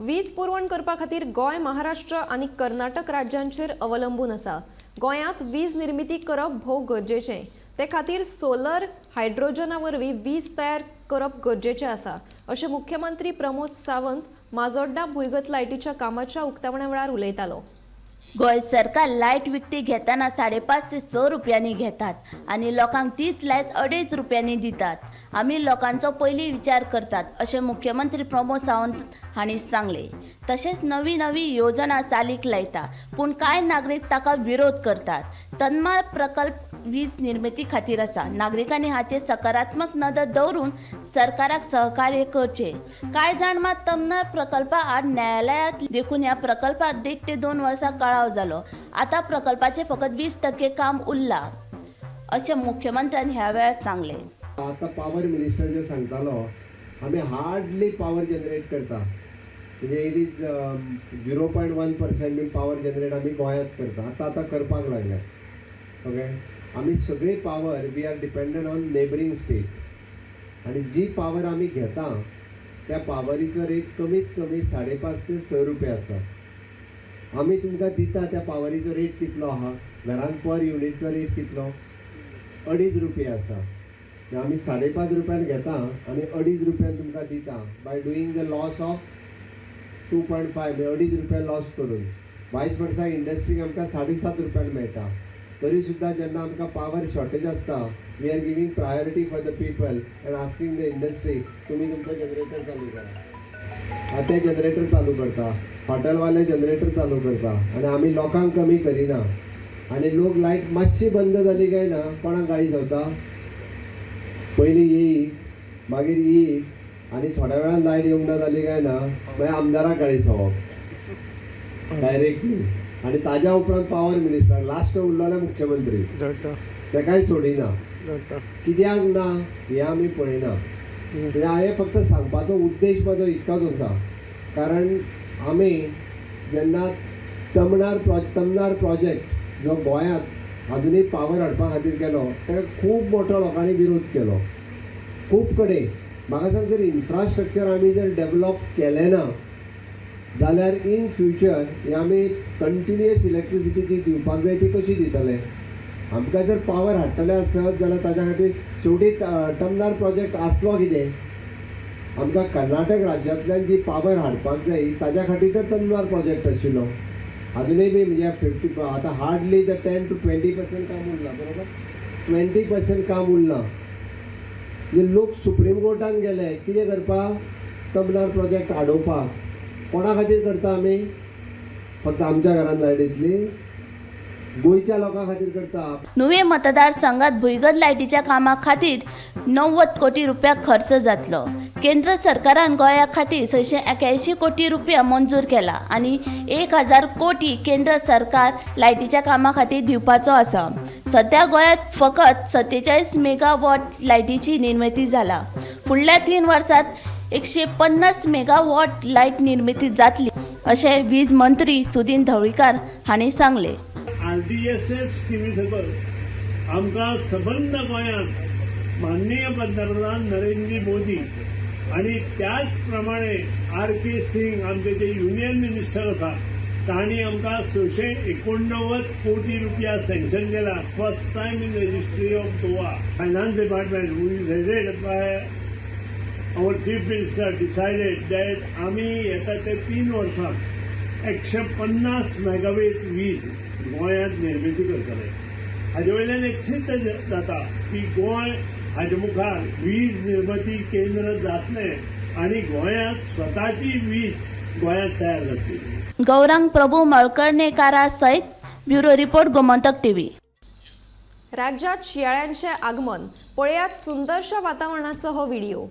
वीज पुरवण करपा खातीर गोंय, महाराष्ट्र आनी कर्नाटक राज्यांचेर अवलंबून आसा. गोंयांत वीज निर्मिती करप भोव गरजेचें. ते खातीर सोलर हायड्रोजना वरवीं वीज तयार करप गरजेचें आसा, अशें मुख्यमंत्री प्रमोद सावंत माजोड्डा भुंयगत लायटीच्या कामाच्या उक्तावणा वेळार उलयतालो. गोंय सरकार लायट विकती घेतना 5.5 ते 6 रुपयांनी घेतात आनी लोकांक तीच लायट 2.5 रुपयांनी दितात. आमी लोकांचो पयलीं विचार करतात, अशें मुख्यमंत्री प्रमोद सावंत हांणी सांगलें. तशेंच नवी नवी योजना चालीक लायता, पूण कांय नागरीक ताका विरोध करतात. तन्मार प्रकल्प वीज निर्मिती खातीर आसा. नागरिकांनी हाचेर सकारात्मक नदर दवरून सरकाराक सहकार्य करचें. कांय जाण मात तमनार प्रकल्पा आड न्यायालयांत, देखून ह्या प्रकल्पाक 1.5 ते 2 वर्सां कळाव जालो. आतां प्रकल्पाचें फकत 20% काम उरलां, अशें मुख्यमंत्र्यान ह्या वेळार सांगलें. आतां पावर मिनिस्टर जे सांगतालो, आमी हार्डली पावर जनरेट करता, म्हणजे it is 0.1% be power generate आमी गोंयांत करता. आतां आतां करपाक लागल्या. ओके, आमी सगळी power, we are dependent on neighbouring state आनी जी पावर आमी घेता त्या पावरीचो रेट कमीत कमी 5.5 ते 6 रुपया आसा. आमी तुमकां दिता त्या पावरीचो रेट कितलो आहा? घरान पर युनिटचो रेट कितलो? 2.5 रुपया आसा. म्हणजे आमी 5.5 रुपयान घेता आनी 2.5 रुपयान तुमकां दिता by doing the loss of 2.5, म्हणजे 2.5 रुपया लॉस करून. वायस वर्सा इंडस्ट्रीक आमकां 7.5 रुपयान मेळटा. तरी सुद्दां जेन्ना आमकां पावर शॉर्टेज आसता, we are giving priority for the people and asking the industry, तुमी तुमचो जनरेटर चालू करा. ते जनरेटर चालू करता, हॉटेलवाले जनरेटर चालू करता आनी आमी लोकांक कमी करिना. आनी लोक लायट मातशी बंद जाली काय ना कोणाक गाळी खावता. पयलीं येई, मागीर येई आनी थोड्या वेळान लायट येवंक ना जाली काय ना मागीर आमदाराक गाळी खावप डायरेक्टली आनी ताज्या उपरांत पावर मिनिस्टर, लास्ट उरलेले मुख्यमंत्री, तेकाय सोडिना. कित्याक ना हें आमी पळयना. म्हणजे हांवें फक्त सांगपाचो उद्देश म्हजो इतकोच आसा, कारण आमी जेन्ना तमनार प्रोजेक्ट जो गोंयांत आजुनूय पावर हाडपा खातीर केलो, ताका खूब मोठो लोकांनी विरोध केलो खूब कडेन. म्हाका सांग, जर इन्फ्रास्ट्रक्चर आमी जर डेवलप केलें ना जाल्यार इन फ्युचर हे आमी कंटिन्युअस इलेक्ट्रिसिटी जी दिवपाक जाय ती कशी दितले? आमकां जर पावर हाडटले आसत जाल्यार ताज्या खातीर शेवटी तमनार प्रोजेक्ट आसलो कितें? आमकां कर्नाटक राज्यांतल्यान जी पावर हाडपाक जाय ताज्या खातीर तर तमनार प्रोजेक्ट आशिल्लो. अजुनूय बी म्हणजे 50, आतां hardly the 10 to 20% काम उरलां. बरोबर, 20% काम उरलां. म्हणजे लोक सुप्रीम कोर्टान गेले कितें करपाक? तमनार प्रोजेक्ट आडोवपाक. कोणा खातीर करता आमी? फक्त आमच्या घरान लायट येतली, गोंयच्या लोकां खातीर करता. नुवे मतदारसंघात भुंयगत लायटीच्या कामा खातीर 90 कोटी रुपया खर्च जातलो. केंद्र सरकारान गोंया खातीर 681 कोटी रुपया मंजूर केला आनी 1000 कोटी केंद्र सरकार लायटीच्या कामा खातीर दिवपाचो आसा. सध्या गोंयांत फकत 47 मेगावॉट लायटीची निर्मिती जाला. फुडल्या 3 वर्सात 150 मेगावॉट लायट निर्मिती जातली, अशें वीज मंत्री सुदिन ढवळीकार हांणी सांगलें. आरडीएसएस स्किमी सकयल आमकां सबंद गोंयांत माननीय पंतप्रधान नरेंद्र मोदी आणि त्याच प्रमाणे आर के सिंग, आमचे जे युनियन मिनिस्टर आसा, तांणी आमकां 689 कोटी रुपया सँक्शन केला, first time in the history of Goa. Finance department, who is headed by our chief minister, decided that आमी येता ते 3 वर्सांत 150 मेगावेट वीज गोंयांत निर्मिती करतले. हाजे वयल्यान एक सिद्ध जाता की गोंय हाजे मुखार वीज निर्मिती केंद्र जातलें आनी गोंयांत स्वताची वीज गोंयांत तयार जातली. गौरांग प्रभू मळकर्णेकारा सयत ब्युरो रिपोर्ट, गोमंतक टीव्ही. राज्यात शियाळ्यांचे आगमन. पळयात सुंदरशा वातावरणाचो हो व्हिडिओ.